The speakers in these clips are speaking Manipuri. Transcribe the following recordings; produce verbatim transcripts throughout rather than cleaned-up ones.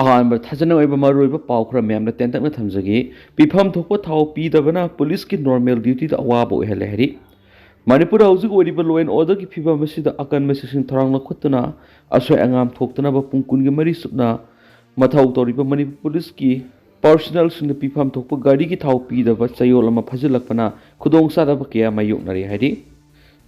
ꯑꯍꯥꯟꯕ ꯊꯥꯖꯅꯤꯡꯉꯥꯏ ꯑꯣꯏꯕ ꯃꯔꯨꯑꯣꯏꯕ ꯄꯥꯎ ꯈꯔ ꯃꯌꯥꯝꯅ ꯇꯦꯟꯇꯛꯅ ꯊꯝꯖꯒꯦ꯫ ꯄꯤꯐꯝ ꯊꯣꯛꯄ ꯊꯥꯎ ꯄꯤꯗꯕꯅ ꯄꯨꯂꯤꯁꯀꯤ ꯅꯣꯔꯃꯦꯜ ꯗ꯭ꯌꯨꯇꯤꯗ ꯑꯋꯥꯕ ꯑꯣꯏꯍꯜꯂꯦ ꯍꯥꯏꯔꯤ꯫ ꯃꯅꯤꯄꯨꯔꯗ ꯍꯧꯖꯤꯛ ꯑꯣꯏꯔꯤꯕ law and orderꯒꯤ ꯐꯤꯕꯝ ꯑꯁꯤꯗ ꯑꯀꯟꯕ ꯆꯦꯛꯁꯤꯟ ꯊꯧꯔꯥꯡ ꯂꯧꯈꯠꯇꯨꯅ ꯑꯁꯣꯏ ꯑꯉꯥꯝ ꯊꯣꯛꯇꯅꯕ ꯄꯨꯡ ꯀꯨꯟꯒꯤ ꯃꯔꯤ ꯆꯨꯞꯅ ꯃꯊꯧ ꯇꯧꯔꯤꯕ ꯃꯅꯤꯄꯨꯔ ꯄꯨꯂꯤꯁꯀꯤ personnelꯁꯤꯡꯗ ꯄꯤꯐꯝ ꯊꯣꯛꯄ ꯒꯥꯔꯤꯒꯤ ꯊꯥꯎ ꯄꯤꯗꯕ ꯆꯌꯣꯜ ꯑꯃ ꯐꯥꯖꯤꯜꯂꯛꯄꯅ ꯈꯨꯗꯣꯡꯆꯥꯗꯕ ꯀꯌꯥ ꯃꯥꯌꯣꯛꯅꯔꯤ ꯍꯥꯏꯔꯤ꯫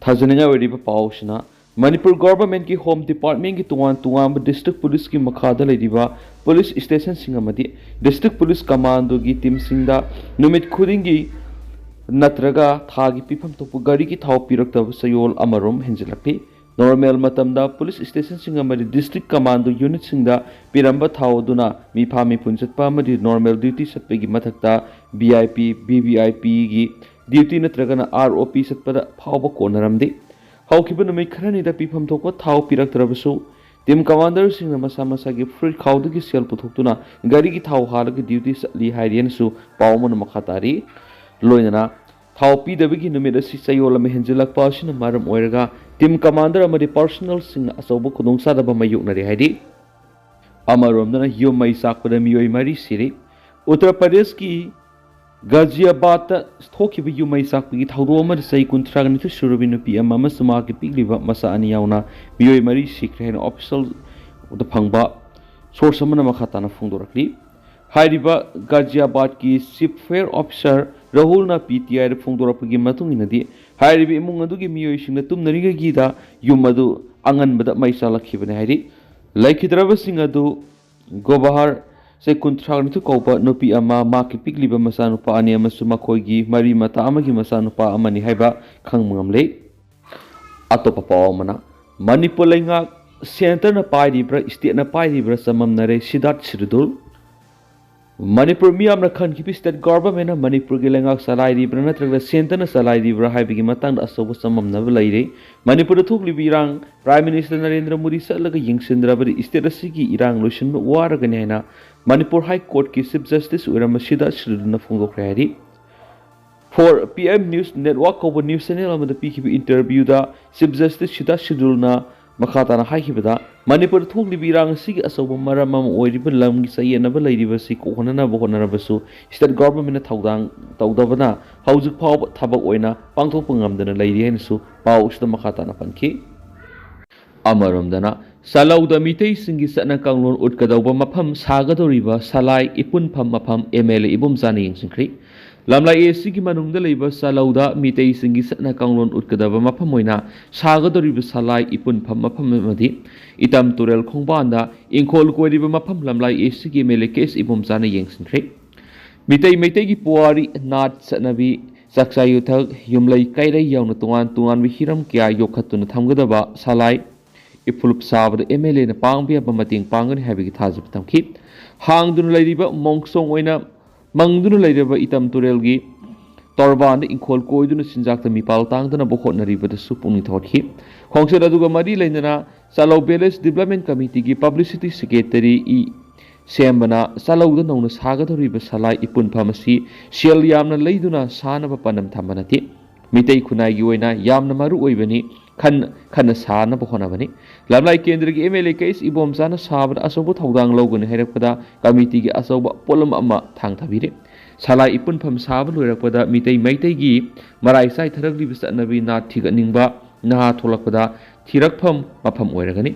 ꯊꯥꯖꯅꯤꯡꯉꯥꯏ ꯑꯣꯏꯔꯤꯕ ꯄꯥꯎꯁꯤꯅ, ꯃꯅꯤꯄꯨꯔ ꯒꯣꯚꯔꯟꯃꯦꯟꯠꯀꯤ ꯍꯣꯝ ꯗꯤꯄꯥꯔꯠꯃꯦꯟꯠꯀꯤ ꯇꯣꯉꯥꯟ ꯇꯣꯉꯥꯟꯕ ꯗꯤꯁꯇ꯭ꯔꯤꯛ ꯄꯨꯂꯤꯁꯀꯤ ꯃꯈꯥꯗ ꯂꯩꯔꯤꯕ ꯄꯨꯂꯤꯁ ꯁ꯭ꯇꯦꯁꯟꯁꯤꯡ ꯑꯃꯗꯤ ꯗꯤꯁꯇ꯭ꯔꯤꯛ ꯄꯨꯂꯤꯁ ꯀꯃꯥꯟꯗꯣꯒꯤ ꯇꯤꯝꯁꯤꯡꯗ ꯅꯨꯃꯤꯠ ꯈꯨꯗꯤꯡꯒꯤ ꯅꯠꯇ꯭ꯔꯒ ꯊꯥꯒꯤ ꯄꯤꯐꯝ ꯊꯣꯛꯄ ꯒꯥꯔꯤꯒꯤ ꯊꯥꯎ ꯄꯤꯔꯛꯇꯕ ꯆꯌꯣꯜ ꯑꯃꯔꯣꯝ ꯍꯦꯟꯖꯤꯜꯂꯛꯂꯤ꯫ ꯅꯣꯔꯃꯦꯜ ꯃꯇꯝꯗ ꯄꯨꯂꯤꯁ ꯁ꯭ꯇꯦꯁꯟꯁꯤꯡ ꯑꯃꯗꯤ ꯗꯤꯁꯇ꯭ꯔꯤꯛ ꯀꯃꯥꯟꯗꯣ ꯌꯨꯅꯤꯠꯁꯤꯡꯗ ꯄꯤꯔꯝꯕ ꯊꯥꯎ ꯑꯗꯨꯅ ꯃꯤꯐꯥ ꯃꯤꯄꯨꯟ ꯆꯠꯄ ꯑꯃꯗꯤ ꯅꯣꯔꯃꯦꯜ ꯗ꯭ꯌꯨꯇꯤ ꯆꯠꯄꯒꯤ ꯃꯊꯛꯇ V I P, V V I Pꯒꯤ ꯗ꯭ꯌꯨꯇꯤ ꯅꯠꯇ꯭ꯔꯒꯅ R O P ꯆꯠꯄꯗ ꯐꯥꯎꯕ ꯀꯣꯟꯅꯔꯝꯗꯦ꯫ ꯍꯧꯈꯤꯕ ꯅꯨꯃꯤꯠ ꯈꯔꯅꯤꯗ ꯄꯤꯐꯝ ꯊꯣꯛꯄ ꯊꯥꯎ ꯄꯤꯔꯛꯇ꯭ꯔꯕꯁꯨ, ꯇꯤꯝ ꯀꯃꯥꯟꯗꯔꯁꯤꯡꯅ ꯃꯁꯥ ꯃꯁꯥꯒꯤ ꯐꯨꯔꯤꯠ ꯈꯥꯎꯗꯒꯤ ꯁꯦꯜ ꯄꯨꯊꯣꯛꯇꯨꯅ ꯒꯥꯔꯤꯒꯤ ꯊꯥꯎ ꯍꯥꯜꯂꯒ ꯗ꯭ꯌꯨꯇꯤ ꯆꯠꯂꯤ ꯍꯥꯏꯔꯤ ꯍꯥꯏꯅꯁꯨ ꯄꯥꯎ ꯑꯃꯅ ꯃꯈꯥ ꯇꯥꯔꯤ꯫ ꯂꯣꯏꯅꯅ ꯊꯥꯎ ꯄꯤꯗꯕꯒꯤ ꯅꯨꯃꯤꯠ ꯑꯁꯤ ꯆꯌꯣꯜ ꯑꯃ ꯍꯦꯟꯖꯤꯜꯂꯛꯄ ꯑꯁꯤꯅ ꯃꯔꯝ ꯑꯣꯏꯔꯒ ꯇꯤꯝ ꯀꯃꯥꯟꯗꯔ ꯑꯃꯗꯤ personnelꯁꯤꯡꯅ ꯑꯆꯧꯕ ꯈꯨꯗꯣꯡꯆꯥꯗꯕ ꯃꯥꯌꯣꯛꯅꯔꯦ ꯍꯥꯏꯔꯤ꯫ ꯑꯃꯔꯣꯝꯗꯅ ꯌꯨꯝ ꯃꯩ ꯆꯥꯛꯄꯗ ꯃꯤꯑꯣꯏ ꯃꯔꯤ ꯁꯤꯔꯤ꯫ ꯎꯠꯇꯔ ꯄ꯭ꯔꯗꯦꯁꯀꯤ ꯒꯥꯖꯤꯌꯥꯕꯥꯗꯇ ꯊꯣꯛꯈꯤꯕ ꯌꯨꯝ ꯃꯩ ꯆꯥꯛꯄꯒꯤ ꯊꯧꯗꯣꯛ ꯑꯃꯗ ꯆꯍꯤ ꯀꯨꯟꯊ꯭ꯔꯥꯒ ꯅꯤꯊꯣꯏ ꯁꯨꯔꯕꯤ ꯅꯨꯄꯤ ꯑꯃ ꯑꯃꯁꯨꯡ ꯃꯍꯥꯛꯀꯤ ꯄꯤꯛꯂꯤꯕ ꯃꯆꯥ ꯑꯅꯤ ꯌꯥꯎꯅ ꯃꯤꯑꯣꯏ ꯃꯔꯤ ꯁꯤꯈ꯭ꯔꯦ ꯍꯥꯏꯅ officialꯗ ꯐꯪꯕ source ꯑꯃꯅ ꯃꯈꯥ ꯇꯥꯅ ꯐꯣꯡꯗꯣꯔꯛꯂꯤ꯫ ꯍꯥꯏꯔꯤꯕ ꯒꯥꯖꯤꯌꯥꯕꯥꯗꯀꯤ chief fire officer ꯔꯥꯍꯨꯜꯅ P T Iꯗ ꯐꯣꯡꯗꯣꯔꯛꯄꯒꯤ ꯃꯇꯨꯡ ꯏꯟꯅꯗꯤ, ꯍꯥꯏꯔꯤꯕ ꯏꯃꯨꯡ ꯑꯗꯨꯒꯤ ꯃꯤꯑꯣꯏꯁꯤꯡꯅ ꯇꯨꯝꯅꯔꯤꯉꯩꯒꯤꯗ ꯌꯨꯝ ꯑꯗꯨ ꯑꯉꯟꯕꯗ ꯃꯩ ꯆꯥꯛꯂꯛꯈꯤꯕꯅꯤ ꯍꯥꯏꯔꯤ꯫ ꯂꯩꯈꯤꯗ꯭ꯔꯕꯁꯤꯡ ꯑꯗꯨ ꯒꯣꯕꯥꯍꯔ ꯆꯍꯤ ꯀꯨꯟꯊ꯭ꯔꯥ ꯅꯤꯊꯣꯏ ꯀꯧꯕ ꯅꯨꯄꯤ ꯑꯃ, ꯃꯍꯥꯛꯀꯤ ꯄꯤꯛꯂꯤꯕ ꯃꯆꯥꯅꯨꯄꯥ ꯑꯅꯤ ꯑꯃꯁꯨꯡ ꯃꯈꯣꯏꯒꯤ ꯃꯔꯤ ꯃꯇꯥ ꯑꯃꯒꯤ ꯃꯆꯥꯅꯨꯄꯥ ꯑꯃꯅꯤ ꯍꯥꯏꯕ ꯈꯪꯕ ꯉꯝꯂꯦ꯫ ꯑꯇꯣꯞꯄ ꯄꯥꯎ ꯑꯃꯅ, ꯃꯅꯤꯄꯨꯔ ꯂꯩꯉꯥꯛ centreꯅ ꯄꯥꯏꯔꯤꯕ꯭ꯔꯥ stateꯅ ꯄꯥꯏꯔꯤꯕ꯭ꯔꯥ ꯆꯃꯝꯅꯔꯦ, ꯁꯤꯗꯥꯠ ꯁꯤꯔꯨꯗꯨꯜ꯫ ꯃꯅꯤꯄꯨꯔ ꯃꯤꯌꯥꯝꯅ ꯈꯟꯈꯤꯕ state governmentꯅ ꯃꯅꯤꯄꯨꯔꯒꯤ ꯂꯩꯉꯥꯛ ꯆꯂꯥꯏꯔꯤꯕ꯭ꯔꯥ ꯅꯠꯇ꯭ꯔꯒ centreꯅ ꯆꯂꯥꯏꯔꯤꯕ꯭ꯔꯥ ꯍꯥꯏꯕꯒꯤ ꯃꯇꯥꯡꯗ ꯑꯆꯧꯕ ꯆꯃꯝꯅꯕ ꯂꯩꯔꯤ꯫ ꯃꯅꯤꯄꯨꯔꯗ ꯊꯣꯛꯂꯤꯕ ꯏꯔꯥꯡ Prime Minister ꯅꯔꯦꯟꯗ꯭ꯔ ꯃꯣꯗꯤ ꯆꯠꯂꯒ ꯌꯦꯡꯁꯤꯟꯗ꯭ꯔꯕꯗꯤ state ꯑꯁꯤꯒꯤ ꯏꯔꯥꯡ ꯂꯣꯏꯁꯤꯟꯕ ꯋꯥꯔꯒꯅꯤ ꯍꯥꯏꯅ ꯃꯅꯤꯄꯨꯔ High Courtꯀꯤ Chief Justice ꯑꯣꯏꯔꯝꯕ ꯁꯤꯗꯥꯠ ꯁꯤꯔꯨꯗꯨꯜꯅ ꯐꯣꯡꯗꯣꯛꯈ꯭ꯔꯦ ꯍꯥꯏꯔꯤ꯫ For P M News Network ꯀꯧꯕ news channel ꯑꯃꯗ ꯄꯤꯈꯤꯕ interviewꯗ Chief Justice ꯁꯤꯗꯥꯠ ꯁꯤꯔꯨꯗꯨꯜꯅ ꯃꯈꯥ ꯇꯥꯅ ꯍꯥꯏꯈꯤꯕꯗ, ꯃꯅꯤꯄꯨꯔꯗ ꯊꯣꯛꯂꯤꯕ ꯏꯔꯥꯡ ꯑꯁꯤꯒꯤ ꯑꯆꯧꯕ ꯃꯔꯝ ꯑꯃ ꯑꯣꯏꯔꯤꯕ ꯂꯝꯒꯤ ꯆꯌꯦꯠꯅꯕ ꯂꯩꯔꯤꯕ ꯑꯁꯤ ꯀꯣꯛꯍꯟꯅꯅꯕ ꯍꯣꯠꯅꯔꯕꯁꯨ state government ꯅ ꯊꯧꯗꯥꯡ ꯇꯧꯗꯕꯅ ꯍꯧꯖꯤꯛ ꯐꯥꯎꯕ ꯊꯕꯛ ꯑꯣꯏꯅ ꯄꯥꯡꯊꯣꯛꯄ ꯉꯝꯗꯅ ꯂꯩꯔꯤ ꯍꯥꯏꯅꯁꯨ ꯄꯥꯎ ꯑꯁꯤꯗ ꯃꯈꯥ ꯇꯥꯅ ꯄꯟꯈꯤ꯫ ꯑꯃꯔꯣꯝꯗꯅ, ꯆꯥꯂꯧꯗ ꯃꯤꯇꯩꯁꯤꯡꯒꯤ ꯆꯠꯅ ꯀꯥꯡꯂꯣꯟ ꯎꯠꯀꯗꯧꯕ ꯃꯐꯝ ꯁꯥꯒꯗꯧꯔꯤꯕ ꯁꯂꯥꯏ ꯏꯄꯨꯟꯐꯝ ꯃꯐꯝ M L A ꯏꯕꯣꯝꯆꯥꯅ ꯌꯦꯡꯁꯤꯟꯈ꯭ꯔꯤ꯫ ꯂꯝꯂꯥꯏ A C ꯒꯤ ꯃꯅꯨꯡꯗ ꯂꯩꯕ ꯆꯥꯂꯧꯗ ꯃꯤꯇꯩꯁꯤꯡꯒꯤ ꯆꯠꯅ ꯀꯥꯡꯂꯣꯟ ꯎꯠꯀꯗꯕ ꯃꯐꯝ ꯑꯣꯏꯅ ꯁꯥꯒꯗꯧꯔꯤꯕ ꯁꯂꯥꯏ ꯏꯄꯨꯟꯐꯝ ꯃꯐꯝ ꯑꯃꯗꯤ ꯏꯇꯝ ꯇꯨꯔꯦꯜ ꯈꯣꯡꯕꯥꯟꯗ ꯏꯪꯈꯣꯜ ꯀꯣꯏꯔꯤꯕ ꯃꯐꯝ ꯂꯝꯂꯥꯏ A C ꯒꯤ M L A K S ꯏꯕꯣꯝꯆꯥꯅ ꯌꯦꯡꯁꯤꯟꯈ꯭ꯔꯦ꯫ Meitei ꯃꯩꯇꯩꯒꯤ ꯄꯨꯋꯥꯔꯤ, ꯅꯥꯠ, ꯆꯠꯅꯕꯤ, ꯆꯥꯛꯆꯥ ꯌꯨꯊꯛ, ꯌꯨꯝꯂꯩ ꯀꯩꯔꯩ ꯌꯥꯎꯅ ꯇꯣꯉꯥꯟ ꯇꯣꯉꯥꯟꯕ ꯍꯤꯔꯝ ꯀꯌꯥ ꯌꯣꯛꯈꯠꯇꯨꯅ ꯊꯝꯒꯗꯕ ꯁꯂꯥꯏ ꯏꯐꯨꯂꯨꯞ ꯁꯥꯕꯗ M L A ꯅ ꯄꯥꯡꯕ ꯌꯥꯕ ꯃꯇꯦꯡ ꯄꯥꯡꯒꯅꯤ ꯍꯥꯏꯕꯒꯤ ꯊꯥꯖꯕ ꯊꯝꯈꯤ꯫ ꯍꯥꯡꯗꯨꯅ ꯂꯩꯔꯤꯕ ꯃꯣꯡꯁꯣꯡ ꯑꯣꯏꯅ ꯃꯪꯗꯨꯅ ꯂꯩꯔꯕ ꯏꯇꯝ ꯇꯨꯔꯦꯜꯒꯤ ꯇꯣꯔꯕꯥꯟꯗ ꯏꯪꯈꯣꯜ ꯀꯣꯏꯗꯨꯅ ꯆꯤꯟꯖꯥꯛꯇ ꯃꯤꯄꯥꯜ ꯇꯥꯡꯗꯅꯕ ꯍꯣꯠꯅꯔꯤꯕꯗꯁꯨ ꯄꯨꯛꯅꯤꯡ ꯊꯧꯒꯠꯈꯤ꯫ ꯈꯣꯡꯆꯠ ꯑꯗꯨꯒ ꯃꯔꯤ ꯂꯩꯅꯅ ꯆꯥꯂꯧ Village Development Committee ꯒꯤ Publicity Secretary ꯏ ꯁꯦꯝꯕꯅ ꯆꯥꯂꯧꯗ ꯅꯧꯅ ꯁꯥꯒꯗꯧꯔꯤꯕ ꯁꯂꯥꯏ ꯏꯄꯨꯟꯐꯝ ꯑꯁꯤ ꯁꯦꯜ ꯌꯥꯝꯅ ꯂꯩꯗꯨꯅ ꯁꯥꯅꯕ ꯄꯥꯟꯗꯝ ꯊꯝꯕ ꯅꯠꯇꯦ꯫ ꯃꯤꯇꯩ ꯈꯨꯟꯅꯥꯏꯒꯤ ꯑꯣꯏꯅ ꯌꯥꯝꯅ ꯃꯔꯨ ꯑꯣꯏꯕꯅꯤ, ꯈꯟ-, ꯈꯟꯅ ꯁꯥꯅꯕ ꯍꯣꯠꯅꯕꯅꯤ꯫ ꯂꯝꯂꯥꯏ ꯀꯦꯟꯗ꯭ꯔꯒꯤ M L A K S ꯏꯕꯣꯝꯆꯥꯅ ꯁꯥꯕꯗ ꯑꯆꯧꯕ ꯊꯧꯗꯥꯡ ꯂꯧꯒꯅꯤ ꯍꯥꯏꯔꯛꯄꯗ committee ꯒꯤ ꯑꯆꯧꯕ ꯄꯣꯠꯂꯨꯝ ꯑꯃ ꯊꯥꯡꯊꯕꯤꯔꯦ꯫ ꯁꯂꯥꯏ ꯏꯄꯨꯟꯐꯝ ꯁꯥꯕ ꯂꯣꯏꯔꯛꯄꯗ ꯃꯤꯇꯩ ꯃꯩꯇꯩꯒꯤ ꯃꯔꯥꯏ ꯆꯥꯏꯊꯔꯛꯂꯤꯕ ꯆꯠꯅꯕꯤ ꯅꯥꯠ ꯊꯤꯒꯠꯅꯤꯡꯕ ꯅꯍꯥ ꯊꯣꯛꯂꯛꯄꯗ ꯊꯤꯔꯛꯐꯝ ꯃꯐꯝ ꯑꯣꯏꯔꯒꯅꯤ꯫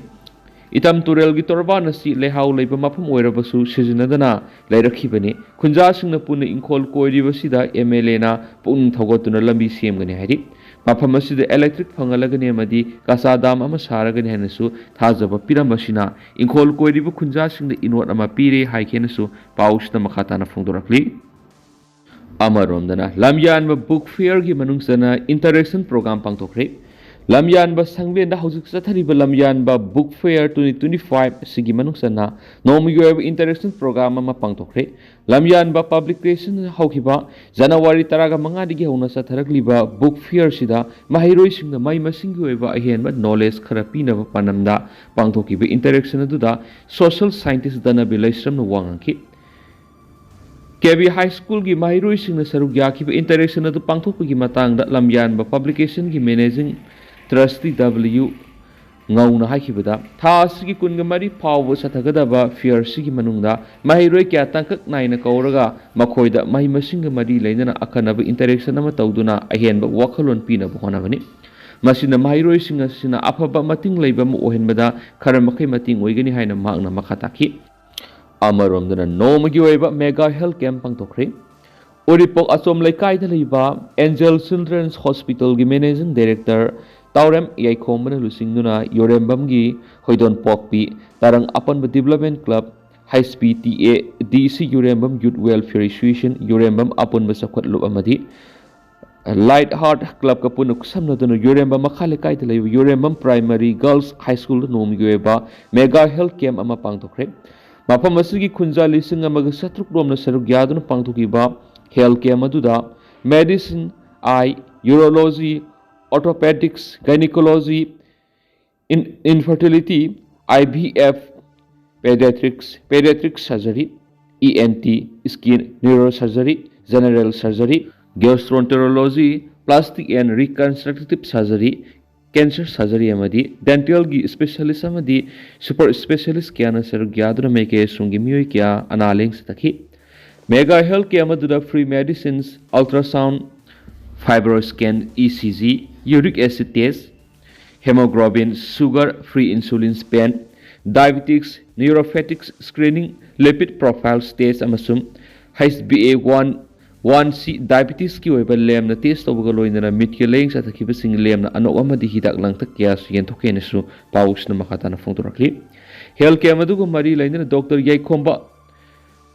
ꯏꯇꯝ ꯇꯨꯔꯦꯜꯒꯤ ꯇꯣꯔꯕꯥꯟ ꯑꯁꯤ ꯂꯩꯍꯥꯎ ꯂꯩꯕ ꯃꯐꯝ ꯑꯣꯏꯔꯕꯁꯨ ꯁꯤꯖꯤꯟꯅꯗꯅ ꯂꯩꯔꯛꯈꯤꯕꯅꯤ꯫ ꯈꯨꯟꯖꯥꯁꯤꯡꯅ ꯄꯨꯟꯅ ꯏꯪꯈꯣꯜ ꯀꯣꯏꯔꯤꯕꯁꯤꯗ M L A ꯅ ꯄꯨꯛꯅꯤꯡ ꯊꯧꯒꯠꯇꯨꯅ ꯂꯝꯕꯤ ꯁꯦꯝꯒꯅꯤ ꯍꯥꯏꯔꯤ꯫ ꯃꯐꯝ ꯑꯁꯤꯗ electric ꯐꯪꯍꯜꯂꯒꯅꯤ ꯑꯃꯗꯤ ꯀꯆꯥ ꯗꯥꯝ ꯑꯃ ꯁꯥꯔꯒꯅꯤ ꯍꯥꯏꯅꯁꯨ ꯊꯥꯖꯕ ꯄꯤꯔꯝꯕꯁꯤꯅ ꯏꯪꯈꯣꯜ ꯀꯣꯏꯔꯤꯕ ꯈꯨꯟꯖꯥꯁꯤꯡꯗ ꯏꯅꯣꯠ ꯑꯃ ꯄꯤꯔꯦ ꯍꯥꯏꯈꯤ ꯍꯥꯏꯅꯁꯨ ꯄꯥꯎꯁꯤꯗ ꯃꯈꯥ ꯇꯥꯅ ꯐꯣꯡꯗꯣꯔꯛꯂꯤ꯫ ꯑꯃꯔꯣꯝꯗꯅ ꯂꯝꯌꯥꯟꯕ book fair ꯒꯤ ꯃꯅꯨꯡ ꯆꯟꯅ interaction program ꯄꯥꯡꯊꯣꯛꯈ꯭ꯔꯦ꯫ ꯂꯝꯌꯥꯟꯕ ꯁꯪꯂꯦꯟꯗ ꯍꯧꯖꯤꯛ ꯆꯠꯊꯔꯤꯕ ꯂꯝꯌꯥꯟꯕ book fair twenty twenty five ꯑꯁꯤꯒꯤ ꯃꯅꯨꯡ ꯆꯟꯅ ꯅꯣꯡꯃꯒꯤ ꯑꯣꯏꯕ interaction program ꯑꯃ ꯄꯥꯡꯊꯣꯛꯈ꯭ꯔꯦ꯫ ꯂꯝꯌꯥꯟꯕ publication ꯍꯧꯈꯤꯕ ꯖꯅꯋꯥꯔꯤ ꯇꯔꯥꯃꯉꯥꯗꯒꯤ ꯍꯧꯅ ꯆꯠꯊꯔꯛꯂꯤꯕ book fair ꯁꯤꯗ ꯃꯍꯩꯔꯣꯏꯁꯤꯡꯅ ꯃꯍꯩ ꯃꯁꯤꯡꯒꯤ ꯑꯣꯏꯕ ꯑꯍꯦꯟꯕ knowledge ꯈꯔ ꯄꯤꯅꯕ ꯄꯥꯟꯗꯝꯗ ꯄꯥꯡꯊꯣꯛꯈꯤꯕ interaction ꯑꯗꯨꯗ social scientist ꯙꯅꯕꯤꯔ ꯂꯩꯁ꯭ꯔꯝꯅ ꯋꯥ ꯉꯥꯡꯈꯤ꯫ K V High School ꯒꯤ ꯃꯍꯩꯔꯣꯏꯁꯤꯡꯅ ꯁꯔꯨꯛ ꯌꯥꯈꯤꯕ interaction ꯑꯗꯨ ꯄꯥꯡꯊꯣꯛꯄꯒꯤ ꯃꯇꯥꯡꯗ ꯂꯝꯌꯥꯟꯕ publication ꯒꯤ managing trustee W ꯉꯧꯅ ꯍꯥꯏꯈꯤꯕꯗ, ꯊꯥ ꯑꯁꯤꯒꯤ ꯀꯨꯟꯒ ꯃꯔꯤ ꯐꯥꯎꯕ ꯆꯠꯊꯒꯗꯕ ꯐꯤꯌꯔꯁꯤꯒꯤ ꯃꯅꯨꯡꯗ ꯃꯍꯩꯔꯣꯏ ꯀꯌꯥ ꯇꯥꯡꯀꯛ ꯅꯥꯏꯅ ꯀꯧꯔꯒ ꯃꯈꯣꯏꯗ ꯃꯍꯩ ꯃꯁꯤꯡꯒ ꯃꯔꯤ ꯂꯩꯅꯅ ꯑꯈꯟꯅꯕ ꯏꯟꯇꯔꯦꯛꯁꯟ ꯑꯃ ꯇꯧꯗꯨꯅ ꯑꯍꯦꯟꯕ ꯋꯥꯈꯜꯂꯣꯟ ꯄꯤꯅꯕ ꯍꯣꯠꯅꯕꯅꯤ꯫ ꯃꯁꯤꯅ ꯃꯍꯩꯔꯣꯏꯁꯤꯡ ꯑꯁꯤꯅ ꯑꯐꯕ ꯃꯇꯤꯡ ꯂꯩꯕ ꯑꯃ ꯑꯣꯏꯍꯟꯕꯗ ꯈꯔ ꯃꯈꯩ ꯃꯇꯦꯡ ꯑꯣꯏꯒꯅꯤ ꯍꯥꯏꯅ ꯃꯍꯥꯛꯅ ꯃꯈꯥ ꯇꯥꯈꯤ꯫ ꯑꯃꯔꯣꯝꯗꯅ ꯅꯣꯡꯃꯒꯤ ꯑꯣꯏꯕ ꯃꯦꯒꯥ ꯍꯦꯜꯊ ꯀꯦꯝꯞ ꯄꯥꯡꯊꯣꯛꯈ꯭ꯔꯦ꯫ ꯎꯔꯤꯄꯣꯛ ꯑꯆꯣꯝ ꯂꯩꯀꯥꯏꯗ ꯂꯩꯕ ꯑꯦꯟꯖꯦꯜ ꯆꯤꯜꯗ꯭ꯔꯦꯟꯁ ꯍꯣꯁꯄꯤꯇꯥꯜꯒꯤ ꯃꯦꯅꯦꯖꯤꯡ ꯗꯥꯏꯔꯦꯛꯇꯔ ꯇꯥꯎꯔꯦꯝ ꯌꯥꯏꯈꯣꯝꯕꯅ ꯂꯨꯆꯤꯡꯗꯨꯅ ꯌꯨꯔꯦꯝꯕꯝꯒꯤ ꯍꯣꯏꯗꯣꯟꯄꯣꯛꯄꯤ ꯇꯔꯪ ꯑꯄꯟꯕ ꯗꯤꯕꯂꯞꯃꯦꯟ ꯀ꯭ꯂꯕ, ꯍꯩꯁ P T A D C, Yurembam youth welfare association, ꯌꯨꯔꯦꯝꯕꯝ ꯑꯄꯨꯟꯕ ꯆꯥꯎꯈꯠꯂꯨꯞ ꯑꯃꯗꯤ ꯂꯥꯏꯠ ꯍꯥꯔꯠ ꯀ꯭ꯂꯕꯀ ꯄꯨꯟꯅ ꯈꯨꯠꯁꯝꯅꯗꯨꯅ ꯌꯨꯔꯦꯝꯕꯝ ꯃꯈꯥ ꯂꯩꯀꯥꯏꯗ ꯂꯩꯕ ꯌꯨꯔꯦꯝꯕꯝ ꯄ꯭ꯔꯥꯏꯃꯥꯔꯤ ꯒꯔꯜꯁ ꯍꯥꯏ ꯁ꯭ꯀꯨꯜꯗ ꯅꯣꯡꯃꯒꯤ ꯑꯣꯏꯕ ꯃꯦꯒꯥ ꯍꯦꯜꯊ ꯀꯦꯝꯞ ꯑꯃ ꯄꯥꯡꯊꯣꯛꯈ꯭ꯔꯦ꯫ ꯃꯐꯝ ꯑꯁꯤꯒꯤ ꯈꯨꯟꯖꯥ ꯂꯤꯁꯤꯡ ꯑꯃꯒ ꯆꯥꯇ꯭ꯔꯨꯛ ꯔꯣꯝꯅ ꯁꯔꯨꯛ ꯌꯥꯗꯨꯅ ꯄꯥꯡꯊꯣꯛꯈꯤꯕ ꯍꯦꯜꯊ ꯀꯦꯝꯞ ꯑꯗꯨꯗ medicine, eye, urology, orthopaedics, gynaecology, ꯏꯟ-, infertility, I V F, paediatrics, paediatric surgery, E N T, skin, neuro surgery, general surgery, gastroenterology, plastic and reconstructive surgery, cancer surgery ꯑꯃꯗꯤ ꯗꯦꯟꯇꯦꯜꯒꯤ ꯁ꯭ꯄꯦꯁꯤꯌꯦꯂꯤꯁ꯭ꯠ ꯑꯃꯗꯤ ꯁꯨꯄꯔ ꯁ꯭ꯄꯦꯁꯤꯌꯦꯂꯤꯁ꯭ꯠ ꯀꯌꯥꯅ ꯁꯔꯨꯛ ꯌꯥꯗꯨꯅ ꯃꯥꯏꯀꯩ ꯑꯁꯣꯝꯒꯤ ꯃꯤꯑꯣꯏ ꯀꯌꯥ ꯑꯅꯥ ꯂꯥꯌꯦꯡ ꯆꯠꯊꯈꯤ꯫ ꯃꯦꯒꯥ ꯍꯦꯜꯊ ꯀꯦꯝꯞ ꯑꯗꯨꯗ free medicines, ultrasound, fibroscan, E C G, uric acid test, haemoglobin, sugar free insulin pen, diabetics, neuropathics screening, lipid profile test ꯑꯃꯁꯨꯡ H B A one one C ꯗꯥꯏꯕꯦꯇꯤꯁꯀꯤ ꯑꯣꯏꯕ ꯂꯦꯝꯅ ꯇꯦꯁ꯭ꯠ ꯇꯧꯕꯒ ꯂꯣꯏꯅꯅ ꯃꯤꯠꯀꯤ ꯂꯥꯌꯦꯡ ꯆꯠꯊꯈꯤꯕꯁꯤꯡ ꯂꯦꯝꯅ ꯑꯅꯣꯛ ꯑꯃꯗꯤ ꯍꯤꯗꯥꯛ ꯂꯥꯡꯊꯛ ꯀꯌꯥꯁꯨ ꯌꯦꯟꯊꯣꯛꯈꯤ ꯍꯥꯏꯅꯁꯨ ꯄꯥꯎꯁꯤꯅ ꯃꯈꯥ ꯇꯥꯅ ꯐꯣꯡꯗꯣꯔꯛꯂꯤ꯫ ꯍꯦꯜꯊ ꯀꯦꯝꯞ ꯑꯗꯨꯒ ꯃꯔꯤ ꯂꯩꯅꯅ ꯗꯣꯛꯇꯔ ꯌꯥꯏꯈꯣꯝꯕ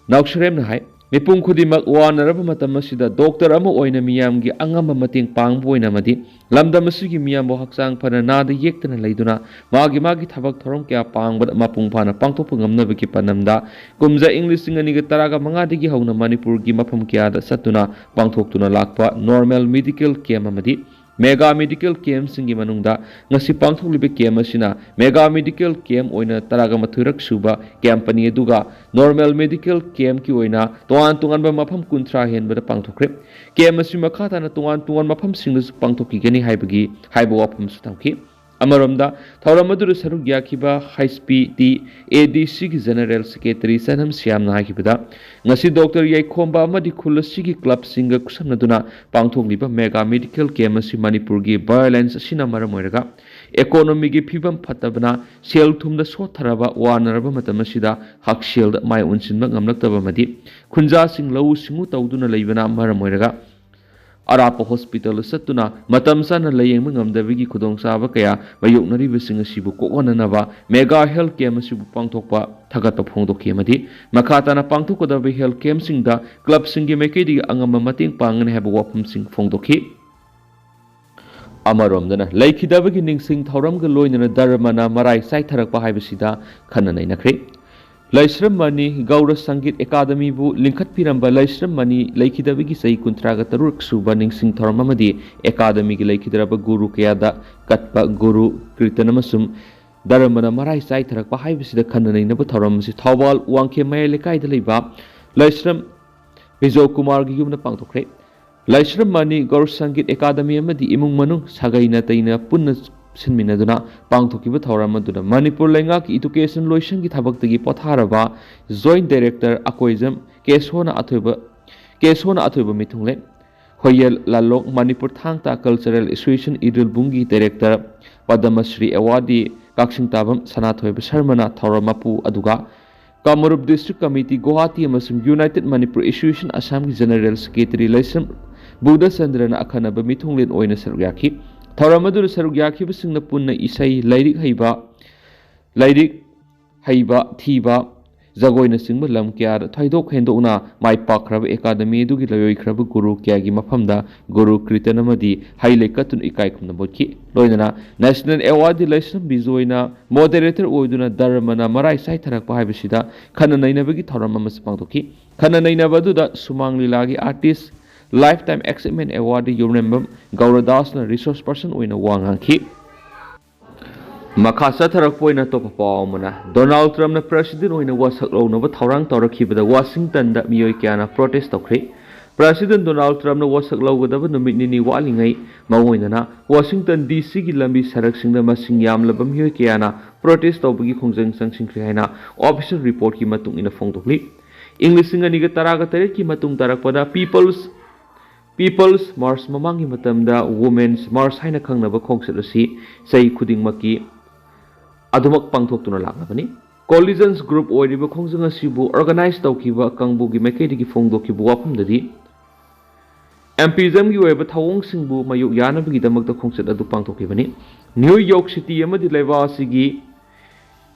ꯅꯥꯎꯁꯔꯦꯝꯅ ꯍꯥꯏ, ꯃꯤꯄꯨꯝ ꯈꯨꯗꯤꯡꯃꯛ ꯋꯥꯅꯔꯕ ꯃꯇꯝ ꯑꯁꯤꯗ ꯗꯣꯛꯇꯔ ꯑꯃ ꯑꯣꯏꯅ ꯃꯤꯌꯥꯝꯒꯤ ꯑꯉꯝꯕ ꯃꯇꯦꯡ ꯄꯥꯡꯕ ꯑꯣꯏꯅ ꯑꯃꯗꯤ ꯂꯝꯗꯝ ꯑꯁꯤꯒꯤ ꯃꯤꯌꯥꯝꯕꯨ ꯍꯛꯆꯥꯡ ꯐꯅ ꯅꯥꯗ ꯌꯦꯛꯇꯅ ꯂꯩꯗꯨꯅ ꯃꯥꯒꯤ ꯃꯥꯒꯤ ꯊꯕꯛ ꯊꯧꯔꯝ ꯀꯌꯥ ꯄꯥꯡꯕꯗ ꯃꯄꯨꯡ ꯐꯥꯅ ꯄꯥꯡꯊꯣꯛꯄ ꯉꯝꯅꯕꯒꯤ ꯄꯥꯟꯗꯝꯗ ꯀꯨꯝꯖꯥ ꯏꯪ ꯂꯤꯁꯤꯡ ꯑꯅꯤꯒ ꯇꯔꯥꯒ ꯃꯉꯥꯗꯒꯤ ꯍꯧꯅ ꯃꯅꯤꯄꯨꯔꯒꯤ ꯃꯐꯝ ꯀꯌꯥꯗ ꯆꯠꯇꯨꯅ ꯄꯥꯡꯊꯣꯛꯇꯨꯅ ꯂꯥꯛꯄ ꯅꯣꯔꯃꯦꯜ ꯃꯦꯗꯤꯀꯦꯜ ꯀꯦꯝꯞ ꯑꯃꯗꯤ ꯃꯦꯒꯥ ꯃꯦꯗꯤꯀꯦꯜ ꯀꯦꯝꯞꯁꯤꯡꯒꯤ ꯃꯅꯨꯡꯗ ꯉꯁꯤ ꯄꯥꯡꯊꯣꯛꯂꯤꯕ ꯀꯦꯝꯞ ꯑꯁꯤꯅ ꯃꯦꯒꯥ ꯃꯦꯗꯤꯀꯦꯜ ꯀꯦꯝꯞ ꯑꯣꯏꯅ ꯇꯔꯥꯒ ꯃꯥꯊꯣꯏꯔꯛ ꯁꯨꯕ ꯀꯦꯝꯞꯅꯤ, ꯑꯗꯨꯒ ꯅꯣꯔꯃꯦꯜ ꯃꯦꯗꯤꯀꯦꯜ ꯀꯦꯝꯞꯀꯤ ꯑꯣꯏꯅ ꯇꯣꯉꯥꯟ ꯇꯣꯉꯥꯟꯕ ꯃꯐꯝ ꯀꯨꯟꯊ꯭ꯔꯥ ꯍꯦꯟꯕꯗ ꯄꯥꯡꯊꯣꯛꯈ꯭ꯔꯦ꯫ ꯀꯦꯝꯞ ꯑꯁꯤ ꯃꯈꯥ ꯇꯥꯅ ꯇꯣꯉꯥꯟ ꯇꯣꯉꯥꯟꯕ ꯃꯐꯝꯁꯤꯡꯗꯁꯨ ꯄꯥꯡꯊꯣꯛꯈꯤꯒꯅꯤ ꯍꯥꯏꯕꯒꯤ, ꯍꯥꯏꯕ ꯋꯥꯐꯝꯁꯨ ꯊꯝꯈꯤ꯫ ꯑꯃꯔꯣꯝꯗ, ꯊꯧꯔꯝ ꯑꯗꯨꯗ ꯁꯔꯨꯛ ꯌꯥꯈꯤꯕ ꯍꯩꯁ ꯄꯤ ꯇꯤ ꯑꯦ ꯗꯤ ꯁꯤꯒꯤ ꯖꯦꯅꯔꯦꯜ ꯁꯦꯀ꯭ꯔꯦꯇꯔꯤ ꯆꯅꯝ ꯁ꯭ꯌꯥꯝꯅ ꯍꯥꯏꯈꯤꯕꯗ, ꯉꯁꯤ ꯗꯣꯛꯇꯔ ꯌꯥꯏꯈꯣꯝꯕ ꯑꯃꯗꯤ ꯈꯨꯜ ꯑꯁꯤꯒꯤ ꯀ꯭ꯂꯕꯁꯤꯡꯒ ꯈꯨꯠꯁꯝꯅꯗꯨꯅ ꯄꯥꯡꯊꯣꯛꯂꯤꯕ ꯃꯦꯒꯥ ꯃꯦꯗꯤꯀꯦꯜ ꯀꯦꯝꯞ ꯑꯁꯤ ꯃꯅꯤꯄꯨꯔꯒꯤ ꯚꯥꯏꯑꯣꯂꯦꯟꯁ ꯑꯁꯤꯅ ꯃꯔꯝ ꯑꯣꯏꯔꯒ ꯏꯀꯣꯅꯣꯃꯤꯒꯤ ꯐꯤꯕꯝ ꯐꯠꯇꯕꯅ ꯁꯦꯜ ꯊꯨꯝꯗ ꯁꯣꯠꯊꯔꯕ ꯋꯥꯅꯔꯕ ꯃꯇꯝ ꯑꯁꯤꯗ ꯍꯛꯁꯦꯜꯗ ꯃꯥꯏ ꯑꯣꯟꯁꯤꯟꯕ ꯉꯝꯂꯛꯇꯕ ꯑꯃꯗꯤ ꯈꯨꯟꯖꯥꯁꯤꯡ ꯂꯧꯎ ꯁꯤꯡꯎ ꯇꯧꯗꯨꯅ ꯂꯩꯕꯅ ꯃꯔꯝ ꯑꯣꯏꯔꯒ ꯑꯔꯥꯞꯄ ꯍꯣꯁꯄꯤꯇꯥꯜꯗ ꯆꯠꯇꯨꯅ ꯃꯇꯝ ꯆꯥꯅ ꯂꯥꯌꯦꯡꯕ ꯉꯝꯗꯕꯒꯤ ꯈꯨꯗꯣꯡꯆꯥꯕ ꯀꯌꯥ ꯃꯥꯌꯣꯛꯅꯔꯤꯕꯁꯤꯡ ꯑꯁꯤꯕꯨ ꯀꯣꯛꯍꯟꯅꯅꯕ ꯃꯦꯒꯥ ꯍꯦꯜꯊ ꯀꯦꯝꯞ ꯑꯁꯤꯕꯨ ꯄꯥꯡꯊꯣꯛꯄ ꯊꯥꯒꯠꯄ ꯐꯣꯡꯗꯣꯛꯈꯤ ꯑꯃꯗꯤ ꯃꯈꯥ ꯇꯥꯅ ꯄꯥꯡꯊꯣꯛꯀꯗꯕ ꯍꯦꯜꯊ ꯀꯦꯝꯞꯁꯤꯡꯗ ꯀ꯭ꯂꯕꯁꯤꯡꯒꯤ ꯃꯥꯏꯀꯩꯗꯒꯤ ꯑꯉꯝꯕ ꯃꯇꯦꯡ ꯄꯥꯡꯒꯅꯤ ꯍꯥꯏꯕ ꯋꯥꯐꯝꯁꯤꯡ ꯐꯣꯡꯗꯣꯛꯈꯤ꯫ ꯑꯃꯔꯣꯝꯗꯅ, ꯂꯩꯈꯤꯗꯕꯒꯤ ꯅꯤꯡꯁꯤꯡ ꯊꯧꯔꯝꯒ ꯂꯣꯏꯅꯅ ꯙꯔꯃꯅ ꯃꯔꯥꯏ ꯆꯥꯏꯊꯔꯛꯄ ꯍꯥꯏꯕꯁꯤꯗ ꯈꯟꯅ ꯅꯩꯅꯈ꯭ꯔꯦ꯫ ꯂꯥꯏꯁ꯭ꯔꯝ ꯃꯅꯤ ꯒꯧꯔ ꯁꯪꯒꯤꯠ ꯑꯦꯀꯥꯗꯃꯤꯕꯨ ꯂꯤꯡꯈꯠꯄꯤꯔꯝꯕ ꯂꯥꯏꯁ꯭ꯔꯝ ꯃꯅꯤ ꯂꯩꯈꯤꯗꯕꯒꯤ ꯆꯍꯤ ꯀꯨꯟꯊ꯭ꯔꯥꯒ ꯇꯔꯨꯛ ꯁꯨꯕ ꯅꯤꯡꯁꯤꯡ ꯊꯧꯔꯝ ꯑꯃꯗꯤ ꯑꯦꯀꯥꯗꯃꯤꯒꯤ ꯂꯩꯈꯤꯗ꯭ꯔꯕ ꯒꯨꯔꯨ ꯀꯌꯥꯗ ꯀꯠꯄ ꯒꯨꯔꯨ ꯀ꯭ꯔꯤꯇꯟ ꯑꯃꯁꯨꯡ ꯙꯔꯃꯅ ꯃꯔꯥꯏ ꯆꯥꯏꯊꯔꯛꯄ ꯍꯥꯏꯕꯁꯤꯗ ꯈꯟꯅ ꯅꯩꯅꯕ ꯊꯧꯔꯝ ꯑꯁꯤ ꯊꯧꯕꯥꯜ ꯋꯥꯡꯈꯦꯝ ꯃꯌꯥꯏ ꯂꯩꯀꯥꯏꯗ ꯂꯩꯕ ꯂꯥꯏꯁ꯭ꯔꯝ ꯕꯤꯖꯣ ꯀꯨꯃꯥꯔꯒꯤ ꯌꯨꯝꯗ ꯄꯥꯡꯊꯣꯛꯈ꯭ꯔꯦ꯫ ꯂꯥꯏꯁ꯭ꯔꯝ ꯃꯅꯤ ꯒꯧꯔ ꯁꯪꯒꯤꯠ ꯑꯦꯀꯥꯗꯃꯤ ꯑꯃꯗꯤ ꯏꯃꯨꯡ ꯃꯅꯨꯡ ꯁꯥꯒꯩ ꯅꯥꯇꯩꯅ ꯄꯨꯟꯅ ꯁꯤꯟꯃꯤꯟꯅꯗꯨꯅ ꯄꯥꯡꯊꯣꯛꯈꯤꯕ ꯊꯧꯔꯝ ꯑꯗꯨꯗ ꯃꯅꯤꯄꯨꯔ ꯂꯩꯉꯥꯛꯀꯤ ꯏꯗꯨꯀꯦꯁꯟ ꯂꯣꯏꯁꯪꯒꯤ ꯊꯕꯛꯇꯒꯤ ꯄꯣꯊꯥꯔꯕ ꯖꯣꯏꯟꯠ ꯗꯥꯏꯔꯦꯛꯇꯔ ꯑꯀꯣꯏꯖꯝ ꯀꯦꯁꯣꯅ ꯑꯊꯣꯏꯕ, ꯀꯦꯁꯣꯅ ꯑꯊꯣꯏꯕ ꯃꯤꯊꯨꯡꯂꯦꯟ, ꯍꯣꯌꯦꯜ ꯂꯥꯂꯣꯡ ꯃꯅꯤꯄꯨꯔ ꯊꯥꯡ ꯇꯥ ꯀꯜꯆꯔꯦꯜ ꯑꯦꯁꯣꯁꯤꯌꯦꯁꯟ ꯏꯔꯤꯜꯕꯨꯡꯒꯤ ꯗꯥꯏꯔꯦꯛꯇꯔ ꯄꯗꯃꯁ꯭ꯔꯤ ꯑꯦꯋꯥꯔꯗꯤ ꯀꯛꯆꯤꯡ ꯇꯥꯕꯝ ꯁꯅꯥꯊꯣꯏꯕ ꯁꯔꯃꯅ ꯊꯧꯔꯝ ꯃꯄꯨ ꯑꯗꯨꯒ ꯀꯥꯃꯔꯨꯞ ꯗꯤꯁꯇ꯭ꯔꯤꯛ ꯀꯃꯤꯇꯤ ꯒꯨꯋꯥꯍꯥꯇꯤ ꯑꯃꯁꯨꯡ ꯌꯨꯅꯥꯏꯇꯦꯗ ꯃꯅꯤꯄꯨꯔ ꯑꯦꯁꯣꯁꯤꯌꯦꯁꯟ ꯑꯁꯥꯝꯒꯤ ꯖꯦꯅꯔꯦꯜ ꯁꯦꯀ꯭ꯔꯦꯇꯔꯤ ꯂꯥꯏꯁ꯭ꯔꯝ ꯕꯨꯙꯆꯟꯗ꯭ꯔꯅ ꯑꯈꯟꯅꯕ ꯃꯤꯊꯨꯡꯂꯦꯟ ꯑꯣꯏꯅ ꯁꯔꯨꯛ ꯌꯥꯈꯤ꯫ ꯊꯧꯔꯝ ꯑꯗꯨꯗ ꯁꯔꯨꯛ ꯌꯥꯈꯤꯕꯁꯤꯡꯅ ꯄꯨꯟꯅ ꯏꯁꯩ, ꯂꯥꯏꯔꯤꯛ ꯍꯩꯕ, ꯂꯥꯏꯔꯤꯛ ꯍꯩꯕ, ꯊꯤꯕ, ꯖꯒꯣꯏꯅꯆꯤꯡꯕ ꯂꯝ ꯀꯌꯥꯗ ꯊꯣꯏꯗꯣꯛ ꯍꯦꯟꯗꯣꯛꯅ ꯃꯥꯏ ꯄꯥꯛꯈ꯭ꯔꯕ ꯑꯦꯀꯥꯗꯃꯤ ꯑꯗꯨꯒꯤ ꯂꯣꯏꯈ꯭ꯔꯕ ꯒꯨꯔꯨ ꯀꯌꯥꯒꯤ ꯃꯐꯝꯗ ꯒꯨꯔꯨ ꯀ꯭ꯔꯤꯇꯟ ꯑꯃꯗꯤ ꯍꯩ ꯂꯩ ꯀꯠꯇꯨꯅ ꯏꯀꯥꯏ ꯈꯨꯝꯅꯕ ꯎꯠꯈꯤ꯫ ꯂꯣꯏꯅꯅ ꯅꯦꯁꯅꯦꯜ ꯑꯦꯋꯥꯔꯗꯤ ꯂꯥꯏꯁ꯭ꯔꯝ ꯕꯤꯖꯣꯏꯅ ꯃꯣꯗꯦꯔꯦꯇꯔ ꯑꯣꯏꯗꯨꯅ ꯙꯔꯃꯅ ꯃꯔꯥꯏ ꯆꯥꯏꯊꯔꯛꯄ ꯍꯥꯏꯕꯁꯤꯗ ꯈꯟꯅ ꯅꯩꯅꯕꯒꯤ ꯊꯧꯔꯝ ꯑꯃꯁꯨ ꯄꯥꯡꯊꯣꯛꯈꯤ꯫ ꯈꯟꯅ ꯅꯩꯅꯕ ꯑꯗꯨꯗ ꯁꯨꯃꯥꯡ ꯂꯤꯂꯥꯒꯤ artist, lifetime achievement awardee Yumlembam ꯒꯧꯔꯗꯥꯁꯅ ꯔꯤꯁꯣꯔꯁ ꯄꯔꯁꯟ ꯑꯣꯏꯅ ꯋꯥ ꯉꯥꯡꯈꯤ꯫ ꯃꯈꯥ ꯆꯠꯊꯔꯛꯄ ꯑꯣꯏꯅ ꯑꯇꯣꯞꯄ ꯄꯥꯎ ꯑꯃꯅ, ꯗꯣꯅꯥꯜꯗ ꯇ꯭ꯔꯝꯞꯅ ꯄ꯭ꯔꯦꯁꯤꯗꯦꯟꯠ ꯑꯣꯏꯅ ꯋꯥꯁꯛ ꯂꯧꯅꯕ ꯊꯧꯔꯥꯡ ꯇꯧꯔꯛꯈꯤꯕꯗ ꯋꯥꯁꯤꯡꯇꯟꯗ ꯃꯤꯑꯣꯏ ꯀꯌꯥꯅ ꯄ꯭ꯔꯣꯇꯦꯁ ꯇꯧꯈ꯭ꯔꯦ꯫ ꯄ꯭ꯔꯦꯁꯤꯗꯦꯟ ꯗꯣꯅꯥꯜꯗ ꯇ꯭ꯔꯝꯞꯅ ꯋꯥꯁꯛ ꯂꯧꯒꯗꯕ ꯅꯨꯃꯤꯠ ꯅꯤꯅꯤ ꯋꯥꯠꯂꯤꯉꯩ ꯃꯥꯡꯑꯣꯏꯅꯅ ꯋꯥꯁꯤꯡꯇꯟ ꯗꯤ ꯁꯤꯒꯤ ꯂꯝꯕꯤ ꯁꯔꯛꯁꯤꯡꯗ ꯃꯁꯤꯡ ꯌꯥꯝꯂꯕ ꯃꯤꯑꯣꯏ ꯀꯌꯥꯅ ꯄ꯭ꯔꯣꯇꯦꯁ ꯇꯧꯕꯒꯤ ꯈꯣꯡꯖꯪ ꯆꯪꯁꯤꯟꯈ꯭ꯔꯦ ꯍꯥꯏꯅ ꯑꯣꯐꯤꯁꯤꯌꯦꯜ ꯔꯤꯄꯣꯔꯠꯀꯤ ꯃꯇꯨꯡ ꯏꯟꯅ ꯐꯣꯡꯗꯣꯛꯂꯤ꯫ ꯏꯪ ꯂꯤꯁꯤꯡ ꯑꯅꯤꯒ ꯇꯔꯥꯒ ꯇꯔꯦꯠꯀꯤ ꯃꯇꯨꯡ ꯇꯥꯔꯛꯄꯗ ꯄꯤꯄꯜꯁ ꯄꯤꯄꯜꯁ ꯃꯥꯔꯁ ꯃꯃꯥꯡꯒꯤ ꯃꯇꯝꯗ ꯋꯨꯃꯦꯟꯁ ꯃꯥꯔꯁ ꯍꯥꯏꯅ ꯈꯪꯅꯕ ꯈꯣꯡꯆꯠ ꯑꯁꯤ ꯆꯍꯤ ꯈꯨꯗꯤꯡꯃꯛꯀꯤ ꯑꯗꯨꯃꯛ ꯄꯥꯡꯊꯣꯛꯇꯨꯅ ꯂꯥꯛꯂꯕꯅꯤ꯫ ꯀꯣꯂꯤꯖꯟꯁ ꯒ꯭ꯔꯨꯞ ꯑꯣꯏꯔꯤꯕ ꯈꯣꯡꯖꯪ ꯑꯁꯤꯕꯨ ꯑꯣꯔꯒꯅꯥꯏꯖ ꯇꯧꯈꯤꯕ ꯀꯥꯡꯕꯨꯒꯤ ꯃꯥꯏꯀꯩꯗꯒꯤ ꯐꯣꯡꯗꯣꯛꯈꯤꯕ ꯋꯥꯐꯝꯗꯗꯤ ꯑꯦꯝꯄꯤꯖꯝꯒꯤ ꯑꯣꯏꯕ ꯊꯧꯑꯣꯡꯁꯤꯡꯕꯨ ꯃꯥꯌꯣꯛ ꯌꯥꯅꯕꯒꯤꯗꯃꯛꯇ ꯈꯣꯡꯆꯠ ꯑꯗꯨ ꯄꯥꯡꯊꯣꯛꯈꯤꯕꯅꯤ꯫ ꯅ꯭ꯌꯨ ꯌꯣꯔꯛ ꯁꯤꯇꯤ ꯑꯃꯗꯤ ꯂꯩꯕꯥꯛ ꯑꯁꯤꯒꯤ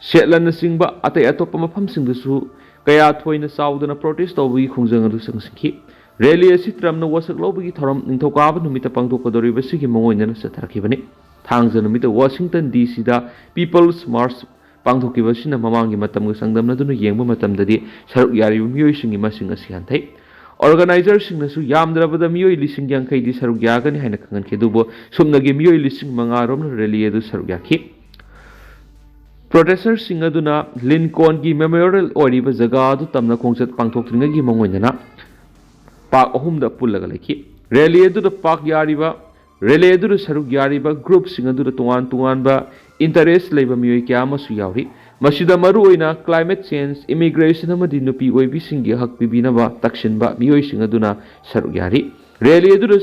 ꯁꯦꯠꯂꯟꯅꯆꯤꯡꯕ ꯑꯇꯩ ꯑꯇꯣꯞꯄ ꯃꯐꯝꯁꯤꯡꯗꯁꯨ ꯀꯌꯥ ꯊꯣꯏꯅ ꯆꯥꯎꯗꯅ ꯄ꯭ꯔꯣꯇꯦꯁ ꯇꯧꯕꯒꯤ ꯈꯣꯡꯖꯪ ꯑꯗꯨ ꯆꯪꯁꯤꯟꯈꯤ꯫ ꯔꯦꯂꯤ ꯑꯁꯤ ꯇ꯭ꯔꯝꯞꯅ ꯋꯥꯁꯛ ꯂꯧꯕꯒꯤ ꯊꯧꯔꯝ ꯅꯤꯡꯊꯧꯀꯥꯕ ꯅꯨꯃꯤꯠꯇ ꯄꯥꯡꯊꯣꯛꯀꯗꯧꯔꯤꯕꯁꯤꯒꯤ ꯃꯥꯡꯑꯣꯏꯅꯅ ꯆꯠꯊꯔꯛꯈꯤꯕꯅꯤ꯫ ꯊꯥꯡꯖ ꯅꯨꯃꯤꯠꯇ ꯋꯥꯁꯤꯡꯇꯟ ꯗꯤ ꯁꯤꯗ ꯄꯤꯄꯜꯁ ꯃꯥꯔꯁ ꯄꯥꯡꯊꯣꯛꯈꯤꯕ ꯑꯁꯤꯅ ꯃꯃꯥꯡꯒꯤ ꯃꯇꯝꯒ ꯆꯥꯡꯗꯝꯅꯗꯨꯅ ꯌꯦꯡꯕ ꯃꯇꯝꯗꯗꯤ ꯁꯔꯨꯛ ꯌꯥꯔꯤꯕ ꯃꯤꯑꯣꯏꯁꯤꯡꯒꯤ ꯃꯁꯤꯡ ꯑꯁꯤ ꯍꯟꯊꯩ꯫ ꯑꯣꯔꯒꯅꯥꯏꯖꯔꯁꯤꯡꯅꯁꯨ ꯌꯥꯝꯗ꯭ꯔꯕꯗ ꯃꯤꯑꯣꯏ ꯂꯤꯁꯤꯡ ꯌꯥꯡꯈꯩꯗꯤ ꯁꯔꯨꯛ ꯌꯥꯒꯅꯤ ꯍꯥꯏꯅ ꯈꯪꯍꯟꯈꯤ, ꯑꯗꯨꯕꯨ ꯁꯨꯞꯅꯒꯤ ꯃꯤꯑꯣꯏ ꯂꯤꯁꯤꯡ ꯃꯉꯥ ꯔꯣꯝꯅ ꯔꯦꯂꯤ ꯑꯗꯨ ꯁꯔꯨꯛ ꯌꯥꯈꯤ꯫ ꯄ꯭ꯔꯣꯇꯦꯁꯇꯔꯁꯤꯡ ꯑꯗꯨꯅ ꯂꯤꯟꯀꯣꯟꯒꯤ ꯃꯦꯃꯣꯔꯤꯌꯦꯜ ꯑꯣꯏꯔꯤꯕ ꯖꯒꯥ ꯑꯗꯨ ꯇꯝꯅ ꯈꯣꯡꯆꯠ ꯄꯥꯡꯊꯣꯛꯇ꯭ꯔꯤꯉꯩꯒꯤ ꯃꯥꯡꯑꯣꯏꯅꯅ ꯄꯥꯛ ꯑꯍꯨꯝꯗ ꯄꯨꯜꯂꯒ ꯂꯩꯈꯤ꯫ ꯔꯦꯂꯤ ꯑꯗꯨꯗ ꯄꯥꯛ ꯌꯥꯔꯤꯕ ꯔꯦꯂꯤ ꯑꯗꯨꯗ ꯁꯔꯨꯛ ꯌꯥꯔꯤꯕ ꯒ꯭ꯔꯨꯞꯁꯤꯡ ꯑꯗꯨꯗ ꯇꯣꯉꯥꯟ ꯇꯣꯉꯥꯟꯕ ꯏꯟꯇꯔꯦꯁ ꯂꯩꯕ ꯃꯤꯑꯣꯏ ꯀꯌꯥ ꯑꯃꯁꯨ ꯌꯥꯎꯔꯤ꯫ ꯃꯁꯤꯗ ꯃꯔꯨꯑꯣꯏꯅ ꯀ꯭ꯂꯥꯏꯃꯦꯠ ꯆꯦꯟꯖ, ꯏꯃꯤꯒ꯭ꯔꯦꯁꯟ ꯑꯃꯗꯤ ꯅꯨꯄꯤ ꯑꯣꯏꯕꯤꯁꯤꯡꯒꯤ ꯍꯛ ꯄꯤꯕꯤꯅꯕ ꯇꯛꯁꯤꯟꯕ ꯃꯤꯑꯣꯏꯁꯤꯡ ꯑꯗꯨꯅ ꯁꯔꯨꯛ ꯌꯥꯔꯤ꯫ ꯔꯦꯂꯤ ꯑꯗꯨꯗ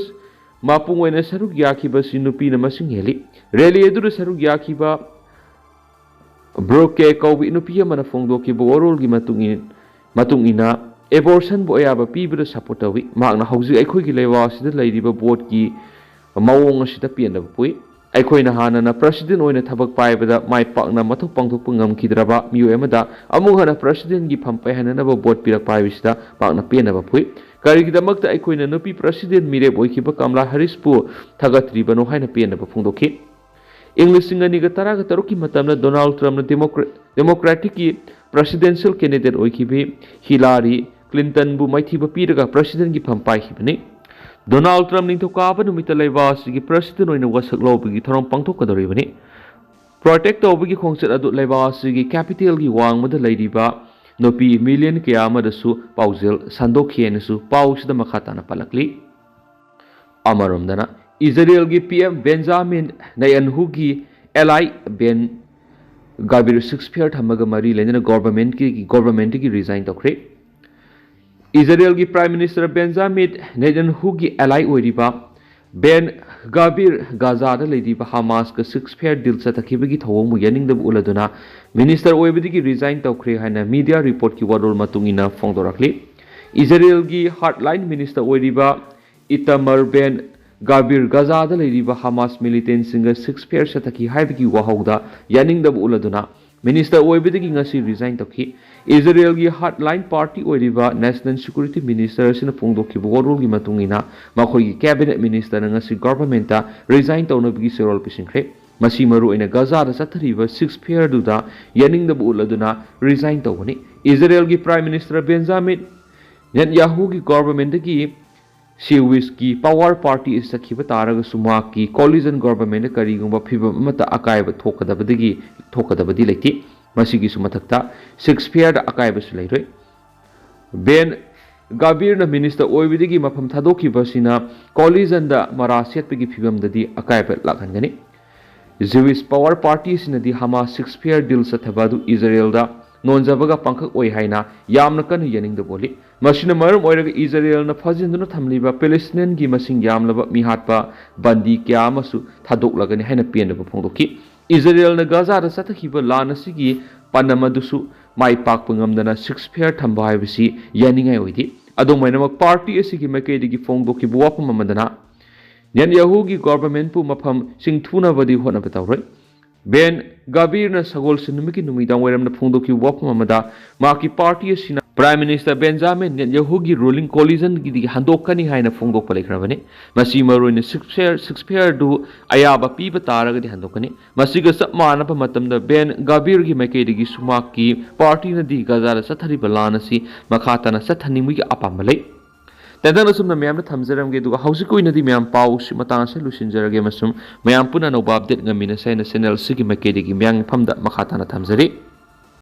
ꯃꯄꯨꯡ ꯑꯣꯏꯅ ꯁꯔꯨꯛ ꯌꯥꯈꯤꯕꯁꯤ ꯅꯨꯄꯤꯅ ꯃꯁꯤꯡ ꯍꯦꯜꯂꯤ꯫ ꯔꯦꯂꯤ ꯑꯗꯨꯗ ꯁꯔꯨꯛ ꯌꯥꯈꯤꯕ ꯕ꯭ꯔꯣꯀꯦ ꯀꯧꯕꯤ ꯅꯨꯄꯤ ꯑꯃꯅ ꯐꯣꯡꯗꯣꯛꯈꯤꯕ ꯋꯥꯔꯣꯜꯒꯤ ꯃꯇꯨꯡ ꯏꯟ-, ꯃꯇꯨꯡ ꯏꯟꯅ, ꯑꯦꯕꯣꯔꯁꯟꯕꯨ ꯑꯌꯥꯕ ꯄꯤꯕꯗ ꯁꯞꯄꯣꯔꯠ ꯇꯧꯏ꯫ ꯃꯍꯥꯛꯅ ꯍꯧꯖꯤꯛ ꯑꯩꯈꯣꯏꯒꯤ ꯂꯩꯕꯥꯛ ꯑꯁꯤꯗ ꯂꯩꯔꯤꯕ ꯕꯣꯠꯀꯤ ꯃꯑꯣꯡ ꯑꯁꯤꯗ ꯄꯦꯟꯗꯕ ꯄꯣꯛꯏ꯫ ꯑꯩꯈꯣꯏꯅ ꯍꯥꯟꯅꯅ ꯄ꯭ꯔꯁꯤꯗꯦꯟ ꯑꯣꯏꯅ ꯊꯕꯛ ꯄꯥꯏꯕꯗ ꯃꯥꯏ ꯄꯥꯛꯅ ꯃꯊꯧ ꯄꯥꯡꯊꯣꯛꯄ ꯉꯝꯈꯤꯗ꯭ꯔꯕ ꯃꯤꯑꯣꯏ ꯑꯃꯗ ꯑꯃꯨꯛ ꯍꯟꯅ ꯄ꯭ꯔꯁꯤꯗꯦꯟꯒꯤ ꯐꯝ ꯄꯥꯏꯍꯟꯅꯅꯕ ꯕꯣꯠ ꯄꯤꯔꯛꯄ ꯍꯥꯏꯕꯁꯤꯗ ꯃꯍꯥꯛꯅ ꯄꯦꯟꯗꯕ ꯄꯣꯛꯏ꯫ ꯀꯔꯤꯒꯤꯗꯃꯛꯇ ꯑꯩꯈꯣꯏꯅ ꯅꯨꯄꯤ ꯄ꯭ꯔꯁꯤꯗꯦꯟ ꯃꯤꯔꯦꯞ ꯑꯣꯏꯈꯤꯕ ꯀꯃꯂꯥ ꯍꯔꯤꯁꯄꯨ ꯊꯥꯒꯠꯇ꯭ꯔꯤꯕꯅꯣ ꯍꯥꯏꯅ ꯄꯦꯟꯗꯕ ꯐꯣꯡꯗꯣꯛꯈꯤ꯫ ꯏꯪ ꯂꯤꯁꯤꯡ ꯑꯅꯤꯒ ꯇꯔꯥꯒ ꯇꯔꯨꯛꯀꯤ ꯃꯇꯝꯗ ꯗꯣꯅꯥꯜꯗ ꯇ꯭ꯔꯝꯞꯅ ꯗꯦꯃꯣꯀ꯭ꯔꯦ-, ꯗꯦꯃꯣꯀ꯭ꯔꯦꯇꯤꯛꯀꯤ ꯄ꯭ꯔꯁꯤꯗꯦꯟꯁꯤꯌꯦꯜ ꯀꯦꯟꯗꯤꯗꯦꯠ ꯑꯣꯏꯈꯤꯕꯤ ꯍꯤꯂꯥꯔꯤ ꯀ꯭ꯂꯤꯟꯇꯟꯕꯨ ꯃꯥꯏꯊꯤꯕ ꯄꯤꯔꯒ ꯄ꯭ꯔꯁꯤꯗꯦꯟꯒꯤ ꯐꯝ ꯄꯥꯏꯈꯤꯕꯅꯤ꯫ ꯗꯣꯅꯥꯜꯗ ꯇ꯭ꯔꯝꯞ ꯅꯤꯡꯊꯧꯀꯥꯕ ꯅꯨꯃꯤꯠꯇ ꯂꯩꯕꯥꯛ ꯑꯁꯤꯒꯤ ꯄ꯭ꯔꯁꯤꯗꯦꯟ ꯑꯣꯏꯅ ꯋꯥꯁꯛ ꯂꯧꯕꯒꯤ ꯊꯧꯔꯝ ꯄꯥꯡꯊꯣꯛꯀꯗꯧꯔꯤꯕꯅꯤ꯫ ꯄ꯭ꯔꯣꯇꯦꯁ ꯇꯧꯕꯒꯤ ꯈꯣꯡꯆꯠ ꯑꯗꯨ ꯂꯩꯕꯥꯛ ꯑꯁꯤꯒꯤ ꯀꯦꯄꯤꯇꯦꯜꯒꯤ ꯋꯥꯡꯃꯗ ꯂꯩꯔꯤꯕ ꯅꯨꯄꯤ ꯃꯤꯂꯤꯌꯟ ꯀꯌꯥ ꯑꯃꯗꯁꯨ ꯄꯥꯎꯖꯦꯜ ꯁꯟꯗꯣꯛꯈꯤ ꯍꯥꯏꯅꯁꯨ ꯄꯥꯎꯁꯤꯗ ꯃꯈꯥ ꯇꯥꯅ ꯄꯜꯂꯛꯂꯤ꯫ ꯑꯃꯔꯣꯝꯗꯅ, ꯏꯖꯔꯦꯜꯒꯤ ꯄꯤ ꯑꯦꯝ ꯕꯦꯟꯖꯥꯃꯤꯟ ꯅꯦꯇꯟꯌꯥꯍꯨꯒꯤ ꯑꯦꯂꯥꯏ ꯕꯦꯟ ꯒꯥꯕꯤꯔ ꯁꯤꯁ ꯐꯤꯌꯔ ꯊꯝꯕꯒ ꯃꯔꯤ ꯂꯩꯅꯅ ꯒꯣꯚꯔꯟꯃꯦꯟꯠꯀꯤ ꯒꯣꯚꯔꯟꯃꯦꯟꯠꯇꯒꯤ ꯔꯤꯖꯥꯏꯟ ꯇꯧꯈ꯭ꯔꯦ꯫ ꯏꯖꯔꯦꯜꯒꯤ ꯄ꯭ꯔꯥꯏꯝ ꯃꯤꯅꯤꯁꯇꯔ ꯕꯦꯟꯖꯥꯃꯤꯟ ꯅꯦꯇꯟꯌꯥꯍꯨꯒꯤ ꯑꯦꯂꯥꯏ ꯑꯣꯏꯔꯤꯕ ꯕꯦꯟ ꯒꯥꯕꯤꯔ ꯒꯥꯖꯥꯗ ꯂꯩꯔꯤꯕ ꯍꯃꯥꯁꯀ ꯁꯤꯁ ꯐꯤꯌꯔ ꯗꯤꯜ ꯆꯠꯊꯈꯤꯕꯒꯤ ꯊꯧꯑꯣꯡꯕꯨ ꯌꯥꯅꯤꯡꯗꯕ ꯎꯠꯂꯗꯨꯅ ꯃꯤꯅꯤꯁꯇꯔ ꯑꯣꯏꯕꯗꯒꯤ ꯔꯤꯖꯥꯏꯟ ꯇꯧꯈ꯭ꯔꯦ ꯍꯥꯏꯅ ꯃꯤꯗꯤꯌꯥ ꯔꯤꯄꯣꯔꯠꯀꯤ ꯋꯥꯔꯣꯜ ꯃꯇꯨꯡ ꯏꯟꯅ ꯐꯣꯡꯗꯣꯔꯛꯂꯤ꯫ ꯏꯖꯔꯦꯜꯒꯤ ꯍꯥꯔꯠꯂꯥꯏꯟ ꯃꯤꯅꯤꯁꯇꯔ ꯑꯣꯏꯔꯤꯕ ꯏꯇꯃꯔ ꯕꯦꯟ ꯒꯥꯕꯤꯔ ꯒꯥꯖꯥꯗ ꯂꯩꯔꯤꯕ ꯍꯃꯥꯁ ꯃꯤꯂꯤꯇꯦꯟꯁꯤꯡꯒ ꯁꯤꯁ ꯐꯤꯌꯔ ꯆꯠꯊꯈꯤ ꯍꯥꯏꯕꯒꯤ ꯋꯥꯍꯧꯗ ꯌꯥꯅꯤꯡꯗꯕ ꯎꯠꯂꯗꯨꯅ ꯃꯤꯅꯤꯁꯇꯔ ꯑꯣꯏꯕꯗꯒꯤ ꯉꯁꯤ ꯔꯤꯖꯥꯏꯟ ꯇꯧꯈꯤ꯫ ꯏꯖꯔꯦꯜꯒꯤ ꯍꯥꯔꯠꯂꯥꯏꯟ ꯄꯥꯔꯇꯤ ꯑꯣꯏꯔꯤꯕ ꯅꯦꯁꯅꯦꯜ ꯁꯦꯀ꯭ꯌꯨꯔꯤꯇꯤ ꯃꯤꯅꯤꯁꯇꯔ ꯑꯁꯤꯅ ꯐꯣꯡꯗꯣꯛꯈꯤꯕ ꯋꯥꯔꯣꯜꯒꯤ ꯃꯇꯨꯡ ꯏꯟꯅ ꯃꯈꯣꯏꯒꯤ ꯀꯦꯕꯤꯅꯦꯠ ꯃꯤꯅꯤꯁꯇꯔꯅ ꯉꯁꯤ ꯒꯣꯚꯔꯟꯃꯦꯟꯠꯇ ꯔꯤꯖꯥꯏꯟ ꯇꯧꯅꯕꯒꯤ ꯆꯦꯔꯣꯜ ꯄꯤꯁꯤꯟꯈ꯭ꯔꯦ꯫ ꯃꯁꯤ ꯃꯔꯨꯑꯣꯏꯅ ꯒꯥꯖꯥꯗ ꯆꯠꯊꯔꯤꯕ ꯁꯤꯁ ꯐꯤꯌꯔꯗꯨꯗ ꯌꯥꯅꯤꯡꯗꯕ ꯎꯠꯂꯗꯨꯅ ꯔꯤꯖꯥꯏꯟ ꯇꯧꯕꯅꯤ꯫ ꯏꯖꯔꯦꯜꯒꯤ prime minister Benjamin ꯅꯦꯇꯟꯌꯥꯍꯨꯒꯤ ꯒꯣꯚꯔꯟꯃꯦꯟꯠꯇꯒꯤ ꯁꯤꯋꯤꯁꯀꯤ power party ꯑꯁꯤ ꯆꯠꯈꯤꯕ ꯇꯥꯔꯒꯁꯨ ꯃꯍꯥꯛꯀꯤ ꯀꯣꯂꯤꯖꯟ ꯒꯣꯚꯔꯟꯃꯦꯟꯠꯇ ꯀꯔꯤꯒꯨꯝꯕ ꯐꯤꯚꯝ ꯑꯃꯠꯇ ꯑꯀꯥꯏꯕ ꯊꯣꯛꯀꯗꯕꯗꯒꯤ ꯊꯣꯛꯀꯗꯕꯗꯤ ꯂꯩꯇꯦ꯫ ꯃꯁꯤꯒꯤꯁꯨ ꯃꯊꯛꯇ ꯁꯤꯁ ꯐꯤꯌꯔꯗ ꯑꯀꯥꯏꯕꯁꯨ ꯂꯩꯔꯣꯏ꯫ ꯕꯦꯟ ꯒꯥꯕꯤꯔꯅ ꯃꯤꯅꯤꯁꯇꯔ ꯑꯣꯏꯕꯗꯒꯤ ꯃꯐꯝ ꯊꯥꯗꯣꯛꯈꯤꯕ ꯑꯁꯤꯅ ꯀꯣꯂꯤꯖꯟꯗ ꯃꯔꯥ ꯁꯦꯠꯄꯒꯤ ꯐꯤꯚꯝꯗꯗꯤ ꯑꯀꯥꯏꯕ ꯂꯥꯛꯍꯟꯒꯅꯤ꯫ ꯖꯤꯋꯤꯁ ꯄꯋꯥꯔ ꯄꯥꯔꯇꯤ ꯑꯁꯤꯅꯗꯤ ꯍꯃꯥꯁ ꯁꯤꯁ ꯐꯤꯌꯔ ꯗꯤꯜ ꯆꯠꯊꯕ ꯑꯗꯨ ꯏꯖꯔꯦꯜꯗ ꯅꯣꯟꯖꯕꯒ ꯄꯥꯡꯈꯛ ꯑꯣꯏ ꯍꯥꯏꯅ ꯌꯥꯝꯅ ꯀꯟꯅ ꯌꯥꯅꯤꯡꯗꯕ ꯎꯠꯂꯤ꯫ ꯃꯁꯤꯅ ꯃꯔꯝ ꯑꯣꯏꯔꯒ ꯏꯖꯔꯦꯜꯅ ꯐꯥꯖꯤꯟꯗꯨꯅ ꯊꯝꯂꯤꯕ ꯄꯦꯂꯦꯁꯇꯤꯅꯤꯌꯟꯒꯤ ꯃꯁꯤꯡ ꯌꯥꯝꯂꯕ ꯃꯤꯍꯥꯠꯄ ꯕꯟꯗꯤ ꯀꯌꯥ ꯑꯃꯁꯨ ꯊꯥꯗꯣꯛꯂꯒꯅꯤ ꯍꯥꯏꯅ ꯄꯦꯟꯗꯕ ꯐꯣꯡꯗꯣꯛꯈꯤ꯫ ꯏꯖꯔꯦꯜꯅ ꯒꯥꯖꯥꯗ ꯆꯠꯊꯈꯤꯕ ꯂꯥꯟ ꯑꯁꯤꯒꯤ ꯄꯥꯟꯗꯝ ꯑꯗꯨꯁꯨ ꯃꯥꯏ ꯄꯥꯛꯄ ꯉꯝꯗꯅ ꯁꯤꯁ ꯐꯤꯌꯔ ꯊꯝꯕ ꯍꯥꯏꯕꯁꯤ ꯌꯥꯅꯤꯡꯉꯥꯏ ꯑꯣꯏꯗꯦ꯫ ꯑꯗꯨꯝ ꯑꯣꯏꯅꯃꯛ, ꯄꯥꯔꯇꯤ ꯑꯁꯤꯒꯤ ꯃꯥꯏꯀꯩꯗꯒꯤ ꯐꯣꯡꯗꯣꯛꯈꯤꯕ ꯋꯥꯐꯝ ꯑꯃꯗꯅ, ꯅꯦꯇꯟꯌꯥꯍꯨꯒꯤ ꯒꯣꯚꯔꯟꯃꯦꯟꯠꯄꯨ ꯃꯐꯝ ꯁꯤꯡꯊꯨꯅꯕꯗꯤ ꯍꯣꯠꯅꯕ ꯇꯧꯔꯣꯏ꯫ ꯕꯦꯟ ꯒꯥꯕꯤꯔꯅ ꯁꯒꯣꯜꯁꯦꯟ ꯅꯨꯃꯤꯠꯀꯤ ꯅꯨꯃꯤꯗꯥꯡ ꯋꯥꯏꯔꯝꯗ ꯐꯣꯡꯗꯣꯛꯈꯤꯕ ꯋꯥꯐꯝ ꯑꯃꯗ, ꯃꯍꯥꯛꯀꯤ ꯄꯥꯔꯇꯤ ꯑꯁꯤꯅ ꯄ꯭ꯔꯥꯏꯝ ꯃꯤꯅꯤꯁꯇꯔ ꯕꯦꯟꯖꯥꯃꯤꯟ ꯅꯦꯇꯟꯌꯥꯍꯨꯒꯤ ꯔꯨꯂꯤꯡ ꯀꯣꯂꯤꯖꯟꯒꯤꯗꯒꯤ ꯍꯟꯗꯣꯛꯀꯅꯤ ꯍꯥꯏꯅ ꯐꯣꯡꯗꯣꯛꯄ ꯂꯩꯈ꯭ꯔꯕꯅꯤ꯫ ꯃꯁꯤ ꯃꯔꯨꯑꯣꯏꯅ ꯁꯤꯁ ꯐꯤꯌꯔ, ꯁꯤꯁ ꯐꯤꯌꯔꯗꯨ ꯑꯌꯥꯕ ꯄꯤꯕ ꯇꯥꯔꯒꯗꯤ ꯍꯟꯗꯣꯛꯀꯅꯤ꯫ ꯃꯁꯤꯒ ꯆꯞ ꯃꯥꯟꯅꯕ ꯃꯇꯝꯗ, ꯕꯦꯟ ꯒꯥꯕꯤꯔꯒꯤ ꯃꯥꯏꯀꯩꯗꯒꯤꯁꯨ ꯃꯍꯥꯛꯀꯤ ꯄꯥꯔꯇꯤꯅꯗꯤ ꯒꯥꯖꯥꯗ ꯆꯠꯊꯔꯤꯕ ꯂꯥꯟ ꯑꯁꯤ ꯃꯈꯥ ꯇꯥꯅ ꯆꯠꯊꯅꯤꯡꯕꯒꯤ ꯑꯄꯥꯝꯕ ꯂꯩ꯫ ꯇꯦꯟꯇꯛꯅ ꯁꯨꯝꯅ ꯃꯌꯥꯝꯗ ꯊꯝꯖꯔꯝꯒꯦ, ꯑꯗꯨꯒ ꯍꯧꯖꯤꯛꯀꯤ ꯑꯣꯏꯅꯗꯤ ꯃꯌꯥꯝ ꯄꯥꯎꯁꯤ ꯃꯇꯥꯡ ꯑꯁꯤꯗ ꯂꯣꯏꯁꯤꯟꯖꯔꯒꯦ, ꯑꯃꯁꯨꯡ ꯃꯌꯥꯝ ꯄꯨꯟꯅ ꯑꯅꯧꯕ ꯑꯞꯗꯦꯠ ꯉꯝꯃꯤꯟꯅꯁꯦ ꯍꯥꯏꯅ ꯆꯦꯅꯦꯜ ꯑꯁꯤꯒꯤ ꯃꯥꯏꯀꯩꯗꯒꯤ ꯃꯌꯥꯝꯒꯤ ꯃꯐꯝꯗ ꯃꯈꯥ ꯇꯥꯅ ꯊꯝꯖꯔꯤ꯫